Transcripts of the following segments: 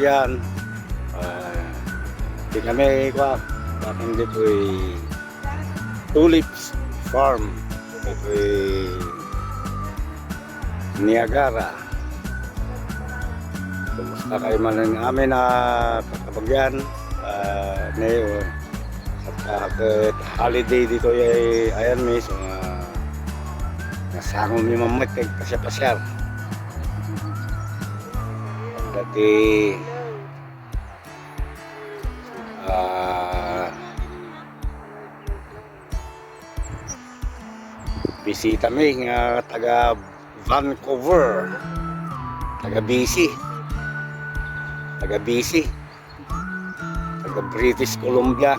Kapabagyan. Di kami bakang dito ay Tulips Farm. Ito ay Niagara. Kumusta kayo man ang amin na Kapabagyan? Ngayon, at holiday dito ay ayan may so, nasangom ni Mamat kay pasya-pasyar. Dati bisita mi nga taga Vancouver, taga BC, taga British Columbia.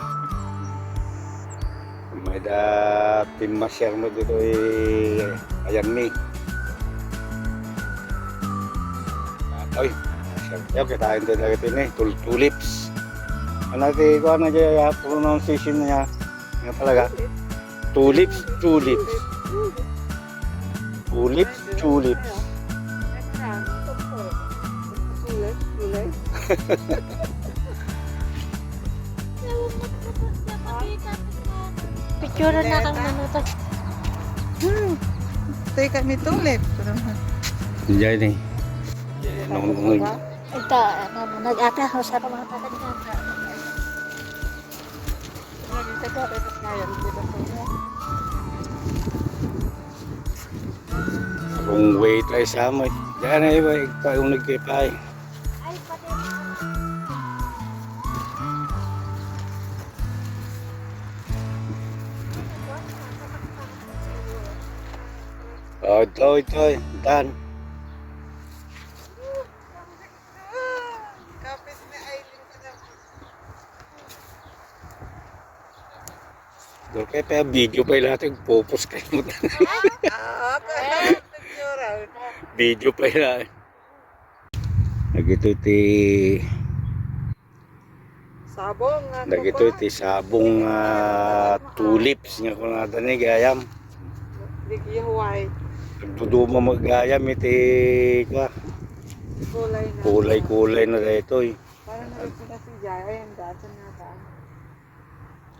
May da pinmasyar mo dito ayan mi. Oy, siya kita hindi lagi ini tulips. Ano ko ano dyan pronunciation niya? Nga talaga. Tulips. Tulips. Picture na kang minuto. Tay kami tulip. Diyan ni. Nung Ito, nag-ata ko sa mga tatagyan. kung wait ay sa mo. Diyan ay paiunig kay pai. Ay, pati Ito, dan. Kapit na Aileen ka na. Doon kayo pa video pa natin, pupus kayo mo. Okay. Video pa natin. Nagito ti Sabong nga. nagito ti sabong tulips nga kung natin ni gayam. Ligi Hawaii. Nagduduma magayam iti Kulay na. kulay na dito eh. Parang nakikita si Jaya. Ayan, dati na daan.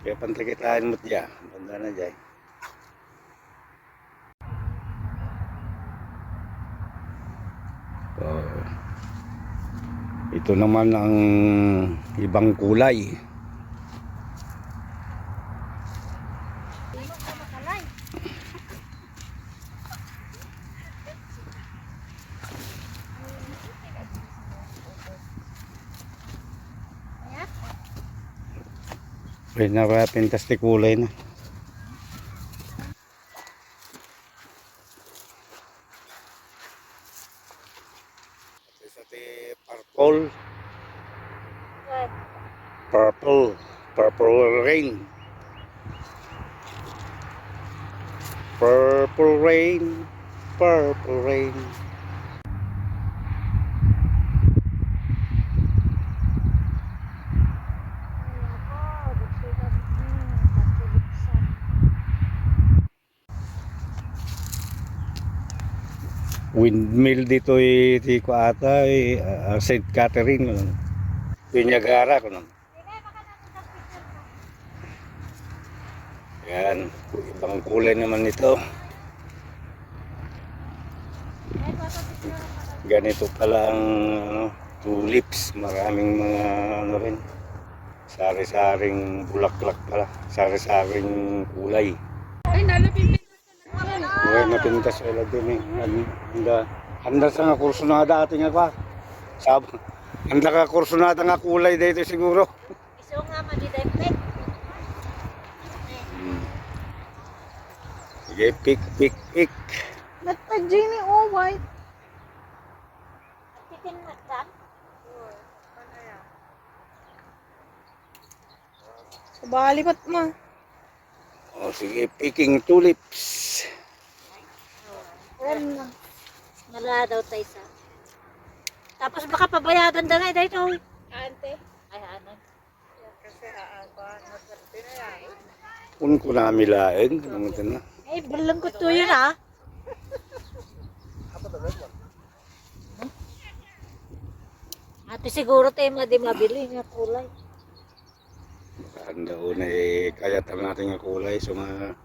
Kaya pantakitaan mo't dyan. Banda na dyan. Ito naman ang ibang kulay. Ay, napapintas ti kulay na. Isa ti purple rain. Purple rain. Windmill dito ti ko ata St. Catherine Niagara ko nun. Yan, ibang kulay naman ito. Ganito pala ang tulips, maraming mga rin, sari-saring bulaklak pala, sari-saring kulay. Ay, nalapin. Ngayon napintas wala din handa sa nga kurso na dati nga pa. Handa ka kurso na nga kulay dito siguro. iso nga magidepek. Sige, pick. Ba't pa Jenny white? Titin magdan. Sabali ba't ma? O sige, picking tulips. Well, nala daw tayo sa. Tapos baka pabayadan na dito. Ante. Ay, ano? Kasi aaba, nasarte na yan. Kung kunamilain, naman na. Eh, balang ko to yun ah. At Di siguro tayo di mabili nga kulay. Ang daon eh, kayatan natin yung kulay. So mga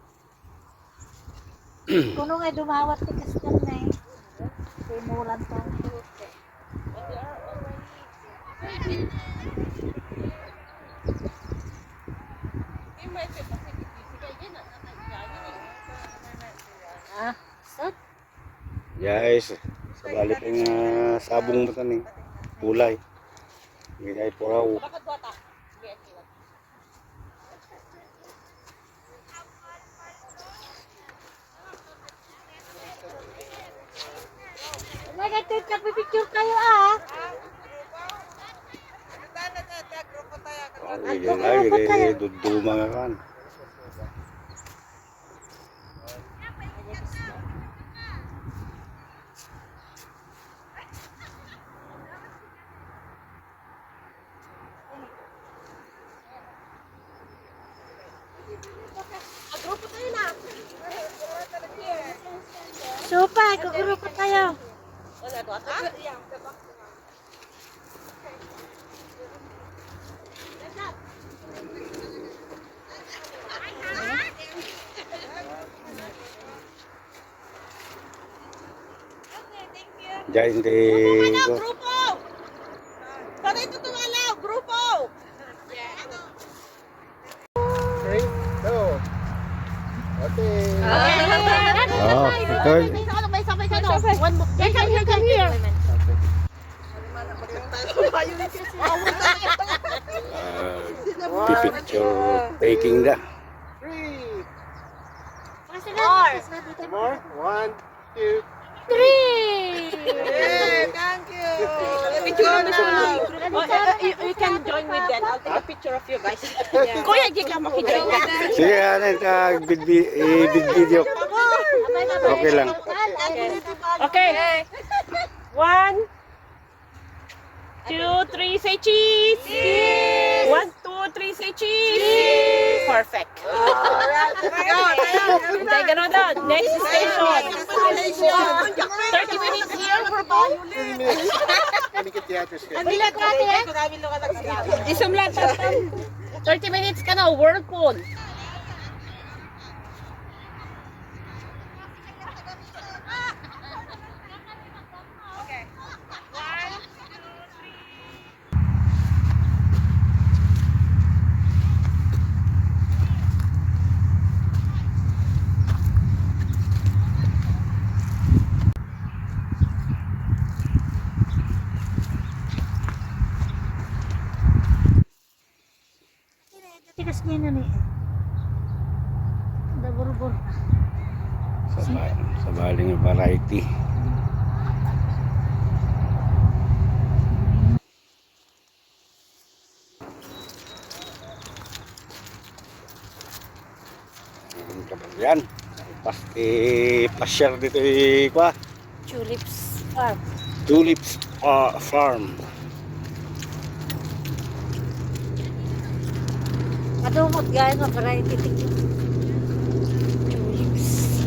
Kuno nga dumawat ti kastan na eh. Simulan pa ang fruit eh. Ah, sat? guys, sa balik yung sabong mo taning kulay. Hindi ay puraw. Oh my God, Ted, nagpipicture kayo ah. Ay, ay, duduma nga kan. Sopa, gugrupo tayo. Diyan hindi ko. Grupo! Para ito tumalaw, grupo! Okay, so. Okay. Oh, ito. Sabay ka no? One more. Come here. Picture taking da. 3. More. More. 1, 2. 3! Thank you. Picture na siya. You can join with them. I'll take a picture of you guys. Kuya, di ka makijoin ka. Sige, ano big video. Okay lang. Okay. 1, 2, 3, say cheese. 1, 2, 3, say cheese. Perfect. Hintay ka na doon. Next station. 30 minutes here for violin. Let me get the address here. Isumlan. 30 minutes ka na, whirlpool. Tigas niya na eh. Dabur-bur na. Sa baling variety. Yan. Pasyar dito kwa. Tulips farm. Tulips Farm. Madumot gaya nga variety tingin. Tulips.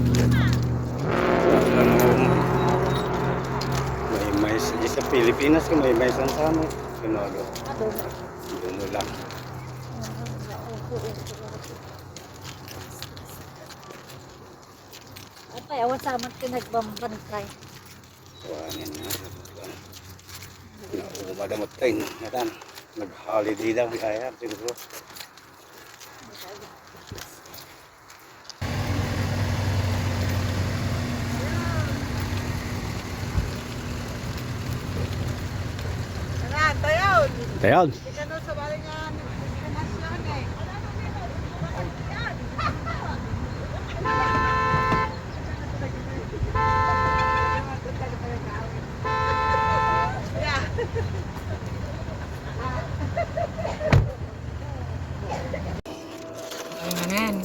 May sa Pilipinas kung may sa ano. Sinolo. Madumot. Dumo lang. Apa ya, awan sa amat pinagbambantay. Kuhanin na. Umadamot tayo. Natan. Nag-holiday daw. Kaya siguro. Ayan.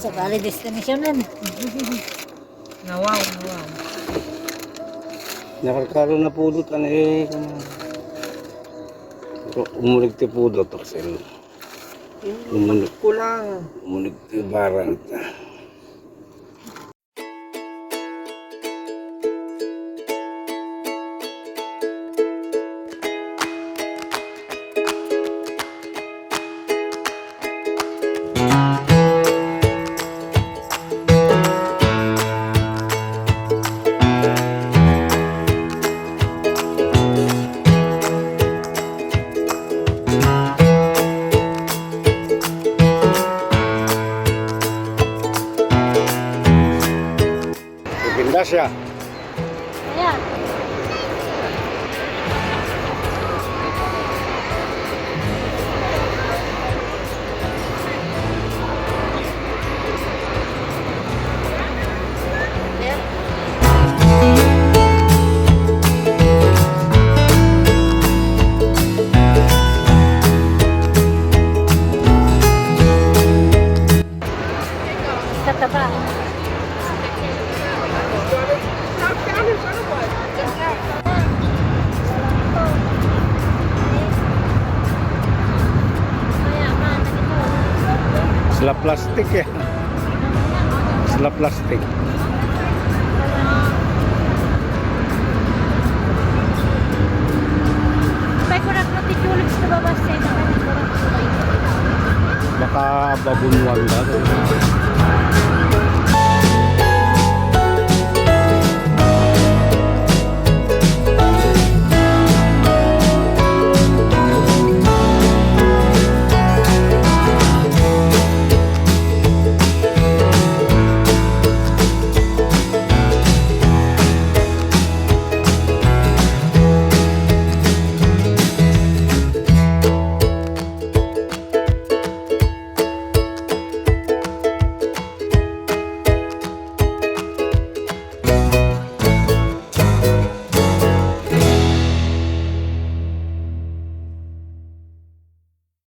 Sa bali destination nun. Nawaw. Nakakaroon na pudot ano eh. Umulig ti pudot. Aksel. Umulig ti barang. Sila plastic ya. Sila plastic. Baik ko nagpati tulips na babas sa ito. Baka babunwag na.